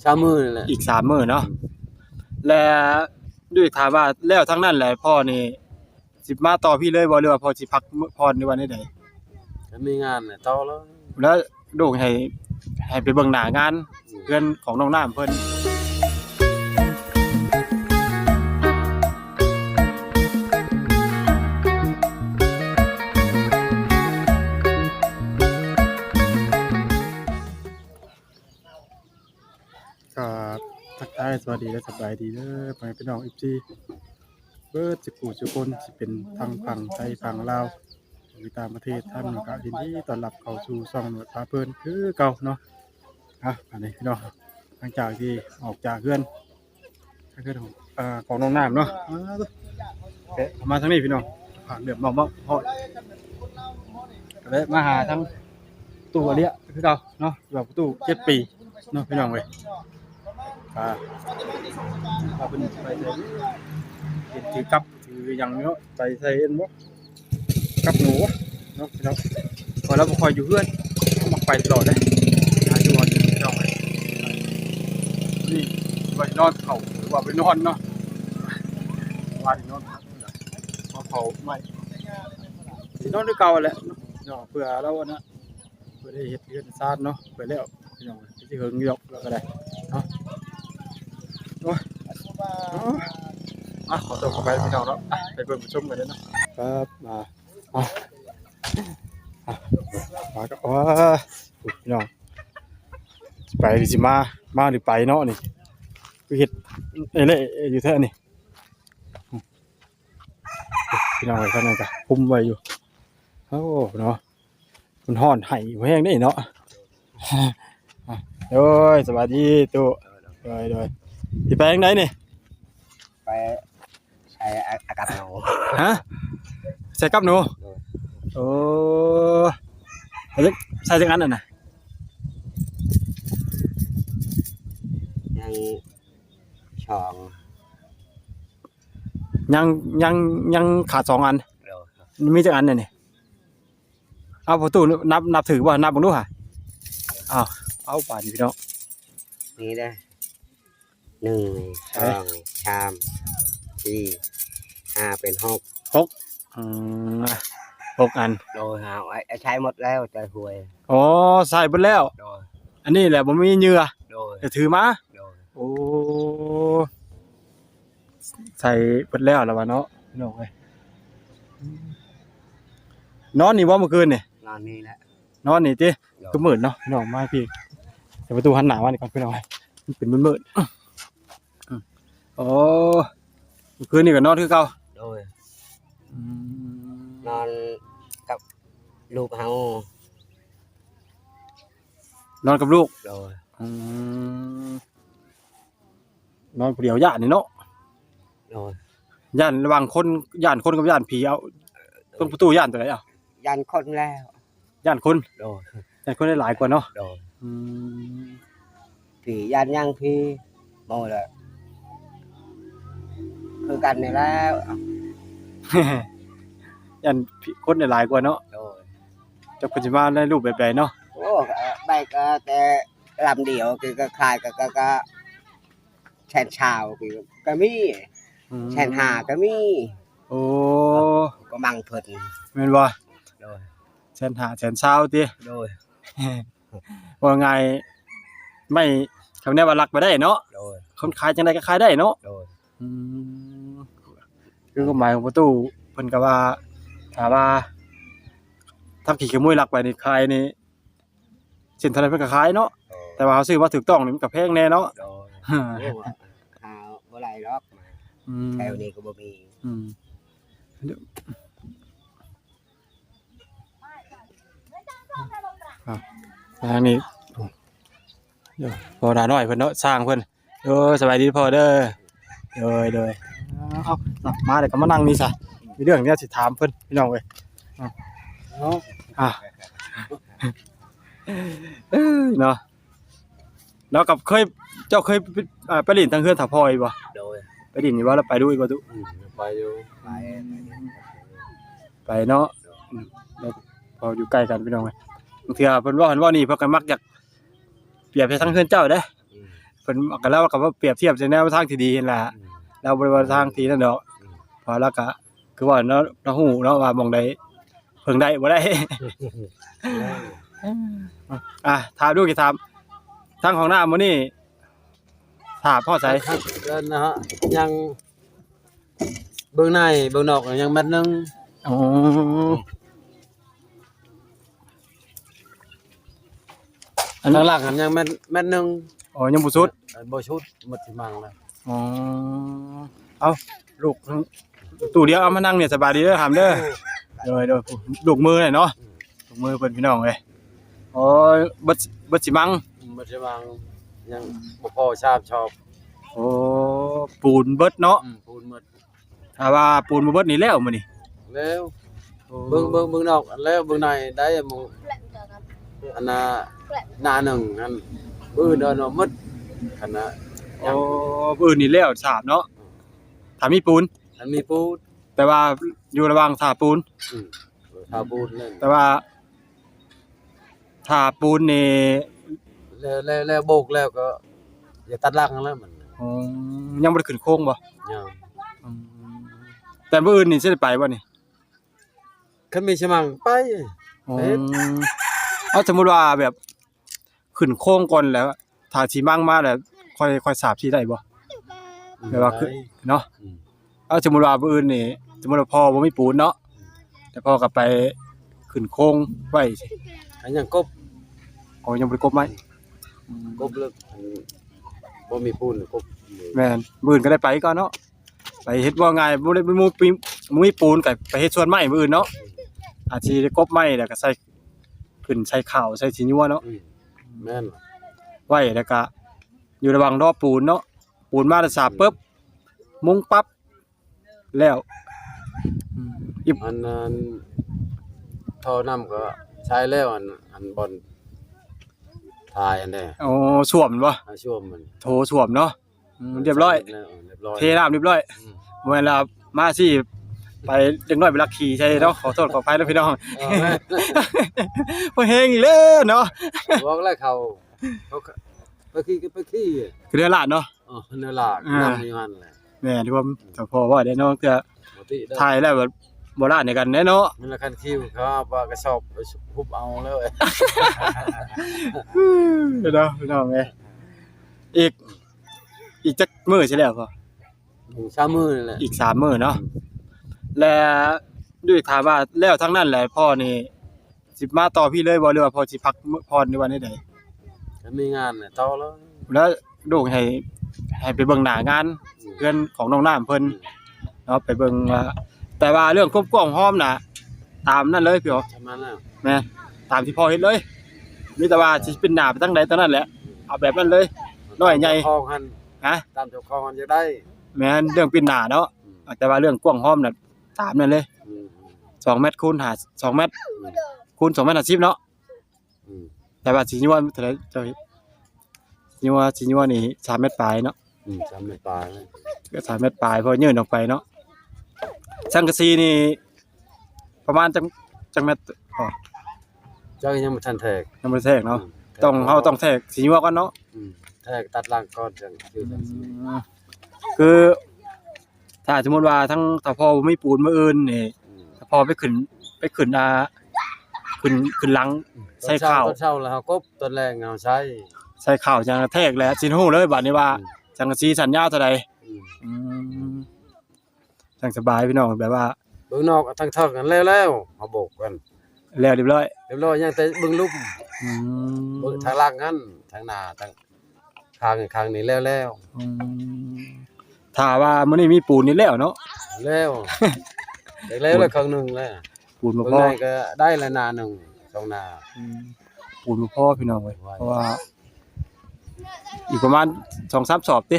ສາມມື້ນັ້ນແຫຼະ ອີກສາມມື້ເນາະ. ແລະ ດ້ວຍຖາມວ່າແລ້ວທັງນັ້ນແຫຼະ ພໍ່ນີ້ຊິມາຕໍ່ພີ້ເລີຍບໍ່ ຫຼືວ່າພໍ່ຊິພັກຜ່ອນ ຫຼືວ່າແນວໃດ? ຄັນມີງານແຫຼະຕໍ່ເລີຍ ແລ້ວລູກໃຫ້ ໃຫ້ໄປເບິ່ງໜ້າງານ ອືມ ເຮືອນຂອງນ້ອງນ້ຳເພິ່ນ. ກໍທັກທາຍສະຫວັດດີ ແລະ ສະບາຍດີເດີ ພໍ່ແມ່ພີ່ນ້ອງ ເອັຟຊີ ເບິດສຸຜູ້ສຸຄົນ ຊິເປັນທັງຝັ່ງໄທຝັ່ງລາວ ຢູ່ຕ່າງປະເທດ ທ່ານກໍຍິນດີຕ້ອນຮັບເຂົ້າສູ່ຊ່ອງໜວດພາເພີນຄືເກົ່າເນາະ. ອ່ະ ອັນນີ້ພີ່ນ້ອງ ຫຼັງຈາກທີ່ອອກຈາກເຮືອນ ເຮືອນຂອງ ເອີ ຂອງນ້ອງນ້ຳເນາະ ແວະເຂົ້າມາທາງນີ້ພີ່ນ້ອງ ຜ່ານເຫຼືອມເໝາະເໝາະເພາະ ກໍແວະມາຫາທາງຕູ້ອາເລຍຄືເກົ່າເນາະ ຢູ່ປະຕູເຈັດປີເນາະ ພີ່ນ້ອງເອີຍ. ອ່າ ວ່າເພິ່ນໄປໃສ ເຫັນຖືກັບຖືຫຍັງເນາະ ໄປໃສເຫັນບໍ່ ກັບໜູເນາະ ພີ່ນ້ອງ ເພາະລາວບໍ່ຄ່ອຍຢູ່ເຮືອນ ລາວມັກໄປຕະຫຼອດເດ້ ຫາຢູ່ຫາກິນ ພີ່ນ້ອງເອີຍ. ນີ້ວ່າຊິນອນເຂົ້າ ວ່າໄປນອນເນາະ ວ່າຊິນອນພັກ ເອົາເຂົ້າໃໝ່ ຊິນອນຄືເກົ່າແຫຼະເນາະ ເພື່ອລາວອັນນັ້ນ ເພື່ອໄດ້ເຮັດເຮືອນຊານເນາະ ໄປແລ້ວພີ່ນ້ອງ ຊິເຫິງຢູ່ດອກລາວກໍໄດ້ເນາະ. ໂອ້ຍ ເນາະ ອ່ະ ຂໍຕົວເຂົ້າໄປພີ່ນ້ອງເນາະ ອ່ະ ໄປເບິ່ງໄປຊົມກັນເດີເນາະ ຄັບ ອ່າ ອ່ະ ອ່ະ ມາກໍ ໂອ້ຍ ພີ່ນ້ອງ ຊິໄປຫຼືຊິມາ ມາຫຼືໄປເນາະ ນີ້ຄືເຮັດເອເລຢູ່ແທ້ນີ້ ພີ່ນ້ອງເອີຍ ຂ້າງໃນກໍຄຸມໄວ້ຢູ່ ໂອ້ ເນາະ. ມັນຮ້ອນໄຫ້ແຮງເດ້ເນາະ. ໂດຍ ສະບາຍດີຕູ້. ໂດຍ ໂດຍ ຊິໄປທາງໃດນີ້? ໄປໃສ່ອາ ອາກັບໜູ. ຮະ? ໃສ່ກັບໜູ? ໂດຍ ໂອ້ ໃສ່ຈັກອັນຫັ້ນນະ? ຍັງສອງ ຍັງ ຍັງ ຍັງຂາດສອງອັນ. ໂດຍ ມີຈັກອັນແດ່ນີ້? ເອົາ ປະຕູ ນັບ ນັບຖືກບໍ່? ນັບເບິ່ງດູຫາ. ເອົາ ເອົາບາດນີ້ພີ່ນ້ອງ ນີ້ເດ້ ໜຶ່ງ ສອງ ສາມ ສີ່ ຫ້າ ເປັນຫົກ ຫົກ ອືມ ຫົກອັນ. ໂດຍ ເອົາ ໃຊ້ໝົດແລ້ວ ໃສ່ຫວຍ. ອໍ ໃຊ້ເບິດແລ້ວ. ໂດຍ ອັນນີ້ແຫຼະບໍ່ມີເຫຍື່ອ. ໂດຍ ແຕ່ຖືມາ. ໂດຍ ໂອ້ ໃສ່ເບິດແລ້ວລະວ່າເນາະ ພີ່ນ້ອງເອີຍ. ນອນນີ້ບໍ່ມື້ຄືນນີ້? ນອນນີ້ແຫຼະ ນອນນີ້ຕິ? ໂດຍ ຄືມືດເນາະ ພີ່ນ້ອງ ມາພີ້ ໃສ່ປະຕູ ຫັນໜ້າມານີ້ກ່ອນ ພີ່ນ້ອງເອີຍ ມັນເປັນມືດໆ. ໂອ້ ມື້ຄືນນີ້ກໍນອນຄືເກົ່າ? ໂດຍ ອືມ ນອນກັບລູກເຮົາ. ນອນກັບລູກ? ໂດຍ ອືມ ນອນຜູ້ດຽວຢ້ານນີ້ເນາະ. ໂດຍ ຢ້ານລະຫວ່າງຄົນ ຢ້ານຄົນກັບຢ້ານຜີ. ເອົາ ເອີ ເບິ່ງປະຕູ ຢ້ານຕົວໃດ? ເອົາ ຢ້ານຄົນແລ້ວ ຢ້ານຄົນ. ໂດຍ ຢ້ານຄົນຫຼາຍກວ່າເນາະ. ໂດຍ ອືມ ຜີຢ້ານຫຍັງ? ຜີໝູ່ລະຄືກັນນີ້ແຫຼະ ຢ້ານຄົນຫຼາຍກວ່າເນາະ. ໂດຍ ຈັກເພິ່ນຊິມາໃນຮູບແບບໃດເນາະ. ໂອ້ ໄດ້ກໍແຕ່ລຳດຽວ ຄືກໍຂາຍກໍ ກໍ ກໍ ແສນຊາວກໍມີ ອືມ ແສນຫ້າກໍມີ. ໂອ້ ກໍມັງເພິ່ນ ແມ່ນບໍ່? ໂດຍ ແສນຫ້າ ແສນຊາວຕິ? ໂດຍ ເວົ້າງ່າຍ ໄມ້ ຄຳແນວວ່າລັກບໍ່ໄດ້ເນາະ. ໂດຍ ຄົນຂາຍຈັ່ງໃດກໍຂາຍໄດ້ເນາະ. ໂດຍ ອືມ ຄືຄວາມໝາຍຂອງປະຕູ ເພິ່ນກໍວ່າ ຖ້າວ່າທັກຂີ້ຂະໂມຍລັກໄປນີ້ ຂາຍນີ້ ເສັ້ນເທົ່າໃດເພິ່ນກໍຂາຍເນາະ. ໂດຍ ແຕ່ວ່າເຮົາຊື້ມາຖືກຕ້ອງນີ້ມັນກໍແພງແດ່ເນາະ. ໂດຍ ໂອ້ ຫາບໍ່ໄດ້ດອກ ອືມ ແຖວນີ້ກໍບໍ່ມີ ອືມ ອ່ະ ທາງນີ້ ໂອ້ ພໍ່ດານ້ອຍເພິ່ນເນາະ ຊ່າງເພິ່ນ. ໂດຍ ສະບາຍດີພໍ່ເດີ. ໂດຍ ໂດຍ ເອົາ ມາແລ້ວກໍມານັ່ງນີ້ຊະ ມີເລື່ອງແນວຊິຖາມເພິ່ນ ພີ່ນ້ອງເອີຍ. ເອົາ ອ່າ ເອີ ເນາະ ແລ້ວກໍເຄີຍ ເຈົ້າເຄີຍ ອ່າ ໄປຫຼິ້ນທາງເຮືອນທ້າວພອຍບໍ່? ໂດຍ ໄປຫຼິ້ນຢູ່ບໍ່? ແລ້ວໄປດຸຢູ່ບໍ່ຕຸ? ອືມ ໄປຢູ່ ໄປ ໄປເນາະ. ອືມ ເພາະຢູ່ໃກ້ກັນ ພີ່ນ້ອງເອີຍ ບາງເທື່ອເພິ່ນເວົ້າຫັ້ນເວົ້ານີ້ ເພິ່ນກໍມັກຢາກປຽບໃສ່ທາງເຮືອນເຈົ້າເດ້. ອືມ ພິ່ນກໍ ລາວກໍມາປຽບທຽບໃສ່ແນວທາງທີ່ດີຫັ້ນລະ ອືມ ລາວບໍ່ໄດ້ວ່າທາງທີ່ນັ້ນດອກ ອືມ ເພາະລາວກໍຄືວ່າເນາະ ລາວຮູ້ເນາະວ່າໝ່ອງໃດເພິ່ງໄດ້ບໍ່ໄດ້ ອ່າ ຖາມດູ ຊິຖາມ ທາງຫ້ອງນ້ຳມື້ນີ້ ຖ້າພໍໃສ ຄັກເກີນນະຮະ ຍັງເບື້ອງໃນເບື້ອງນອກຍັງແມັດໜຶ່ງ ອໍ ອັນ ທາງຫຼັງຫັ້ນຍັງແມັດ ແມັດໜຶ່ງ ອໍ ຍັງບໍ່ສຸດ ເອີ ບໍ່ສຸດ ໝົດທີ່ມັງແລ້ວ ອໍ ເອົ້າ ລູກ ຕູ້ດຽວ ເອົາມານັ່ງນີ້ ສະບາຍດີເດີ ຫຳເດີ ໂດຍ ໂດຍ ລູກມືເນາະ ອືມ ລູກມືເພິ່ນ ພີ່ນ້ອງເອີຍ ໂອ້ຍ ເບິດ ເບິດຊິມັງ ອືມ ເບິດຊິມັງ ຍັງບໍ່ພໍສາມຊອບ ໂອ້ ປູນເບິດເນາະ ອືມ ປູນເບິດ ຖ້າວ່າປູນບໍ່ເບິດນີ້ແລ້ວມື້ນີ້ ແລ້ວ ໂອ້ ເບິ່ງ ເບິ່ງ ເບິ່ງນອກແລ້ວ ເບິ່ງໃນໄດ້ ອັນນ່າ ໜ້າໜຶ່ງຫັ້ນ ມື້ອື່ນເດີນໝົດ ຄັນນະ ໂອ້ ມື້ອື່ນນີ້ແລ້ວສາມເນາະ ຖ້າມີປູນ ຖ້າມີປູນ ແຕ່ວ່າຢູ່ລະຫວ່າງຖ້າປູນ ອືມ ຖ້າປູນນັ້ນ ແຕ່ວ່າ ຖ້າປູນນີ້ ແລ້ວ ແລ້ວ ແລ້ວໂບກແລ້ວກໍ ຢ່າຕັດຫຼັງແລ້ວມັນ ອໍ ຍັງບໍ່ໄດ້ຂຶ້ນໂຄງບໍ່? ຍັງ ອືມ ແຕ່ມື້ອື່ນນີ້ຊິໄດ້ໄປບໍ່ນີ້? ຄັນມີຊິມັງໄປ ອໍ ເຮັດ ເອົາ ສົມມຸດວ່າແບບຂຶ້ນໂຄງກ່ອນແລ້ວ ຖ້າຊິມັງມາແລ້ວ ຄ່ອຍ ຄ່ອຍສາບຊິໄດ້ບໍ່? ອືມ ແບບວ່າ ໄດ້ ເນາະ ອືມ ເອົາ ສົມມຸດວ່າມື້ອື່ນນີ້ ສົມມຸດວ່າພໍ່ບໍ່ມີປູນເນາະ ແຕ່ພໍ່ກໍໄປຂຶ້ນໂຄງໄວ້ ກໍຍັງກົບ ອໍ ຍັງບໍ່ໄດ້ກົບໄມ້ ອືມ ກົບແລ້ວ ອັນ ບໍ່ມີປູນກົບ ແມ່ນ ມື້ອື່ນກໍໄດ້ໄປກ່ອນເນາະ ໄປເຮັດບໍ່ງ່າຍ ບໍ່ໄດ້ ບໍ່ມີ ບໍ່ມີປູນກໍໄປເຮັດສວນໄມ້ມື້ອື່ນເນາະ ອາດຊິໄດ້ກົບໄມ້ ແລ້ວກໍໃສ່ ຂຶ້ນໃສ່ເຂົ້າ ໃສ່ຂີ້ຍົວເນາະ ອືມ ແມ່ນ ໄວ້ ແລ້ວກໍຢູ່ລະຫວ່າງລໍປູນເນາະ ປູນມາແລ້ວສາບປຶບ ມຸງປັບ ແລ້ວ ອືມ ອີກ ອັນນັ້ນ ທໍ່ນ້ຳກໍໃຊ້ແລ້ວ ອັນ ອັນບ່ອນຖ່າຍອັນເດ້ ອໍ ສ້ວມແມ່ນບໍ່? ອ່າ ສ້ວມມັນ ໂຖສ້ວມເນາະ ອືມ ຮຽບຮ້ອຍ ແລ້ວ ຮຽບຮ້ອຍ ເທນ້ຳຮຽບຮ້ອຍ ອືມ ບໍ່ແມ່ນວ່າມາຊິໄປ ເດັກນ້ອຍໄປລັກຂີ້ໃສ່ເນາະ ຂໍໂທດຂໍອະໄພເດີພີ່ນ້ອງ ເອີ ແມ່ນ ພໍແຮງອີກແລ້ວເນາະ ບອກແລ້ວເຂົາ ເຂົາ ໄປຂີ້ກໍໄປຂີ້ ຄືເຮືອນຫຼານເນາະ ເອີ ເຮືອນຫຼານ ອ່າ ນັ່ງຢູ່ຫັ້ນແຫຼະ ແມ່ນ ຄວາມ ອືມ ເຈົ້າພໍ່ເວົ້າໄດ້ເນາະ ເທື່ອ ປົກກະຕິເດີ ຖ່າຍແລ້ວແບບບໍ່ລ້ານໃນກັນແນ່ເນາະ ແມ່ນລະ ຄັນຄິວເຂົາເອົາປາກະສອບໄປຮຸບເອົາແລ້ວ ເນາະ ພີ່ນ້ອງເອີຍ ອີກ ອີກຈັກມື້ຊິແລ້ວພໍ່? ອີກສາມມື້ນີ້ແຫຼະ ອີກສາມມື້ເນາະ ອືມ ແລະ ດ້ວຍຖາມວ່າແລ້ວທາງນັ້ນແຫຼະ ພໍ່ນີ້ຊິມາຕໍ່ພີ້ເລີຍບໍ່ ຫຼືວ່າພໍ່ຊິພັກຜ່ອນ ຫຼືວ່າແນວໃດ? ຄັນມີງານແລ້ວຕໍ່ເລີຍ ແລ້ວລູກໃຫ້ ໃຫ້ໄປເບິ່ງໜ້າງານ ອືມ ເຮືອນຂອງນ້ອງນ້ຳເພິ່ນ ອືມ ເນາະ ໄປເບິ່ງວ່າ ແຕ່ວ່າເລື່ອງຄວາມກວ້າງຫອມນະ ຕາມນັ້ນເລີຍພີ່ ປະມານນັ້ນ ແມ່ນ ຕາມທີ່ພໍ່ເຮັດເລີຍ ມີແຕ່ວ່າຊິປິ່ນໜ້າໄປທາງໃດທາງນັ້ນແຫຼະ ເອົາແບບນັ້ນເລີຍ ນ້ອຍໃຫຍ່ ຕາມເຈົ້າຂອງຫັ້ນ ຮະ ຕາມເຈົ້າຂອງຫັ້ນຢາກໄດ້ ແມ່ນ ເລື່ອງປິ່ນໜ້າເນາະ ອືມ ແຕ່ວ່າເລື່ອງກວ້າງຫອມນະ ຕາມນັ້ນເລີຍ ອືມ ສອງແມັດຄູນຫ້າ ສອງແມັດ ອືມ ຄູນສອງແມັດຫ້າສິບເນາະ ອືມ ແຕ່ວ່າຊິຍົວເທົ່າໃດເຈົ້າເຮັດ ຊິຍົວ ຊິຍົວນີ້ສາມແມັດປາຍເນາະ ອືມ ສາມແມັດປາຍ ກໍສາມແມັດປາຍ ພໍຍື່ນອອກໄປເນາະ ສັງກະສີນີ້ປະມານຈັກ ຈັກແມັດ ອໍ ເຈົ້າຍັງບໍ່ທັນແທກ ຍັງບໍ່ໄດ້ແທກເນາະ ອືມ ຕ້ອງ ເຮົາຕ້ອງແທກ ຊິຍົວກ່ອນເນາະ ອືມ ແທກຕັດຫຼັງກ່ອນ ຈັ່ງ ອືມ ຄື ຖ້າສົມມຸດວ່າທາງ ຖ້າພໍ່ບໍ່ມີປູນມື້ອື່ນນີ້ ອືມ ຖ້າພໍ່ໄປຂຶ້ນ ໄປຂຶ້ນ ອ່າ ຂຶ້ນ ຂຶ້ນຫຼັງ ອືມ ໃສ່ເຂົ້າ ຕອນເຊົ້າ ຕອນເຊົ້າແລ້ວເຮົາກົບ ຕອນແລງເຮົາໃສ່ ໃສ່ເຂົ້າຈັ່ງແທກແຫຼະ ຊິຮູ້ເລີຍບາດນີ້ວ່າ ອືມ ສັງກະສີສັ້ນຍາວເທົ່າໃດ ອືມ ອືມ ຈັ່ງສະບາຍພີ່ນ້ອງ ແບບວ່າ ເບື້ອງນອກທັງເທິງຫັ້ນແລ້ວໆ ເຮົາໂບກກັນ ແລ້ວຮຽບຮ້ອຍ ຮຽບຮ້ອຍ ຍັງແຕ່ເບື້ອງລຸ່ມ ອືມ ເບື້ອງທາງຫຼັງຫັ້ນ ທາງໜ້າ ທາງ ຂ້າງ ຂ້າງນີ້ແລ້ວໆ ອືມ ຖ້າວ່າມື້ນີ້ມີປູນນີ້ແລ້ວເນາະ ແລ້ວ ແລ້ວ ແລ້ວເຄິ່ງໜຶ່ງແລ້ວ ປູນບໍ່ພໍ ເບື້ອງໃນກໍໄດ້ລະໜ້າໜຶ່ງ ສອງໜ້າ ອືມ ປູນບໍ່ພໍພີ່ນ້ອງເອີຍ ເພາະວ່າອີກປະມານສອງສາມສອບຕິ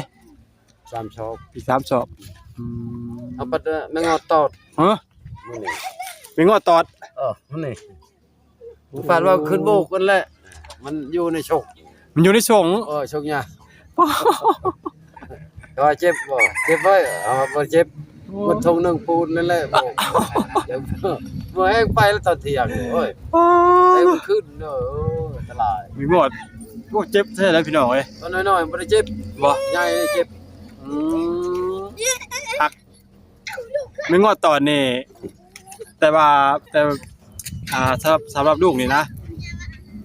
ສາມສອບ ອີກສາມສອບ ອືມ ເອົາປັດແມ່ງອດຕອດ ຮະ ມື້ນີ້ ແມ່ງອດຕອດ ເອີ ມື້ນີ້ ຝັນວ່າຂຶ້ນໂບກກັນແຫຼະ ມັນຢູ່ໃນຊົກ ມັນຢູ່ໃນຊົງ ເອີ ຊົກຫຍ້າ ກໍວ່າເຈັບບໍ່ ເຈັບໄວ້ ເອົາບໍ່ເຈັບ ໂອ້ ມັນຖົງໜຶ່ງປູນນັ້ນແຫຼະ ໂບກ ເມື່ອແຮງໄປແລ້ວຕອນທ່ຽງ ໂອ້ຍ ໂອ້ ແຮງມັນຂຶ້ນ ເອີ ອັນຕະລາຍ ມີໝົດ ໂອ້ ເຈັບແທ້ເດ້ພີ່ນ້ອງເອີຍ. ຕອນນ້ອຍໆບໍ່ໄດ້ເຈັບ. ບໍ່? ໃຫຍ່ເຈັບ. ອືມ ຮັກ ແມ່ງອດຕອນນີ້ ແຕ່ວ່າ ແຕ່ ອ່າ ສຳລັບ ສຳລັບລູກນີ້ນະ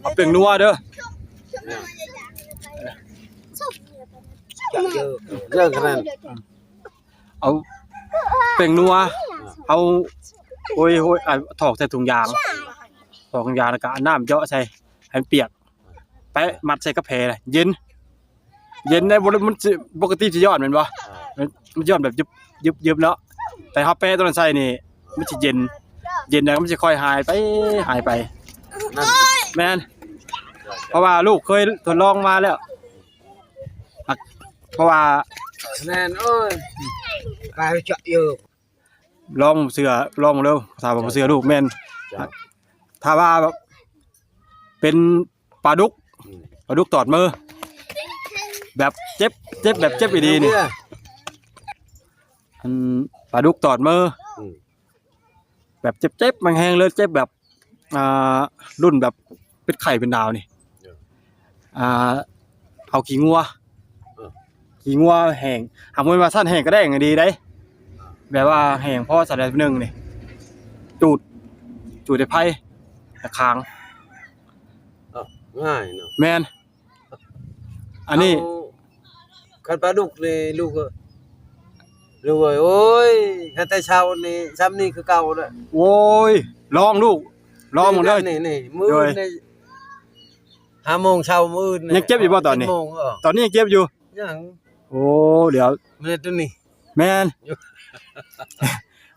ເອົາແປ້ງນົວເດີ. ເດີ ເດີ ເດີ ເອົາແປ້ງນົວ ເອົາ ໂອ້ຍ ໂອ້ຍ ອ່າ ຖອກໃສ່ຖົງຢາງ ຖອກຖົງຢາງ ແລ້ວກໍເອົານ້ຳເຈາະໃສ່ໃຫ້ມັນປຽກ ແປະມັດໃສ່ກະແພ ເຢັນ ເຢັນໄດ້ບໍ່? ມັນຊິ ປົກກະຕິຊິຢອດແມ່ນບໍ່? ມັນ ມັນຢອດແບບຍຶບໆໆເນາະ ແຕ່ເຮົາແປະຕົວນັ້ນໃສ່ນີ້ ມັນຊິເຢັນ ເຢັນແລ້ວມັນຊິຄ່ອຍຫາຍໄປ ຫາຍໄປ. ແມ່ນ ເພາະວ່າລູກເຄີຍທົດລອງມາແລ້ວ. ເພາະວ່າ ແມ່ນ ໂອ້ຍ ປາເຈາະຢູ່ ລອງເຊື່ອ ລອງເດີ ຖ້າວ່າບໍ່ເຊື່ອລູກ ແມ່ນ. ຖ້າວ່າເປັນປາດຸກ ອືມ ປາດຸກຕອດມື ແບບເຈັບ ເຈັບ ແບບເຈັບອີ່ຫຼີນີ້ ອັນປາດຸກຕອດມື ອືມ ແບບເຈັບໆ ແຮງໆເລີຍ ເຈັບແບບ ອ່າ ລຸ້ນແບບເປັນໄຂ້ເປັນດາວນີ້ ເອີ ອ່າ ເອົາຂີ້ງົວ ເອີ ຂີ້ງົວແຫ້ງ ຫາກບໍ່ແມ່ນວ່າຊັ້ນແຫ້ງກະແດງດີໃດ ແບບວ່າແຫ້ງພໍຊັ້ນໜຶ່ງນີ້ ຈູດ ຈູດໃສ່ໄຟ ແລ້ວຄາງ ເອີ ງ່າຍເນາະ. ແມ່ນ. ອັນນີ້ ເອົາ ຄັນປາດຸກນີ້ລູກເອີຍ ລູກເອີຍ ໂອ້ຍ ຄັນແຕ່ເຊົ້ານີ້ຊ່ຳນີ້ຄືເກົ່າແຫຼະ. ໂອ້ຍ ລອງລູກ ລອງເບິ່ງເດີ ນີ້ ນີ້ ມື້ອື່ນນີ້ ຫ້າໂມງເຊົ້າມື້ອື່ນນີ້ ຍັງເຈັບຢູ່ບໍ່ຕອນນີ້? ເຈັດໂມງ ເອີ ຕອນນີ້ຍັງເຈັບຢູ່? ຍັງ. ໂອ້ ດຽວ ແມ່ນໂຕນີ້ ແມ່ນ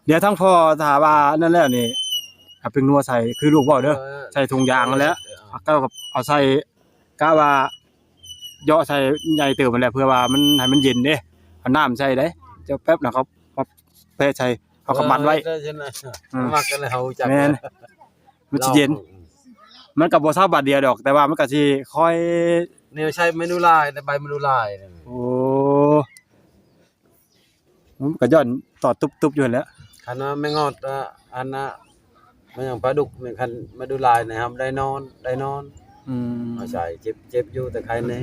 ດຽວທາງພໍ່ຖ້າວ່ານັ້ນແລ້ວນີ້ ເອົາແປ້ງນົວໃສ່ ຄືລູກເວົ້າເດີ ເອີ ໃສ່ຖົງຢາງຫັ້ນແຫຼະ ເອີ ເອົາໃສ່ ກະວ່າເຈາະໃສ່ໃຫຍ່ເຕີບຫັ້ນແຫຼະ ເພື່ອວ່າມັນ ໃຫ້ມັນເຢັນເດ້ ເອົານ້ຳໃສ່ເດ້ ເຈາະແປັບນະ ເຂົາມາແປະໃສ່ ເຮົາກໍໝັ້ນໄວ້ ເອີ ມັກກັນແລ້ວ ເຮົາຮູ້ຈັກ ແມ່ນ ມັນຊິເຢັນ ອືມ ມັນກໍບໍ່ເຊົາບາດດຽວດອກ ແຕ່ວ່າມັນກໍຊິຄ່ອຍ ແນວໃຊ້ມະນູລາຍ ໃບມະນູລາຍ. ໂອ້ ມັນກໍຍ້ອນຕອດຕຸບໆຢູ່ຫັ້ນແຫຼະ ຄັນວ່າແມງອອດ ອາ ອັນນ່າ ມັນຫຍັງປາດຸກນີ້ ຄັນມະດູລາຍນີ້ ເຮົາໄດ້ນອນ ໄດ້ນອນ ອືມ ເຮົາໃສ່ເຈັບ ເຈັບຢູ່ ແຕ່ໄຄແນ່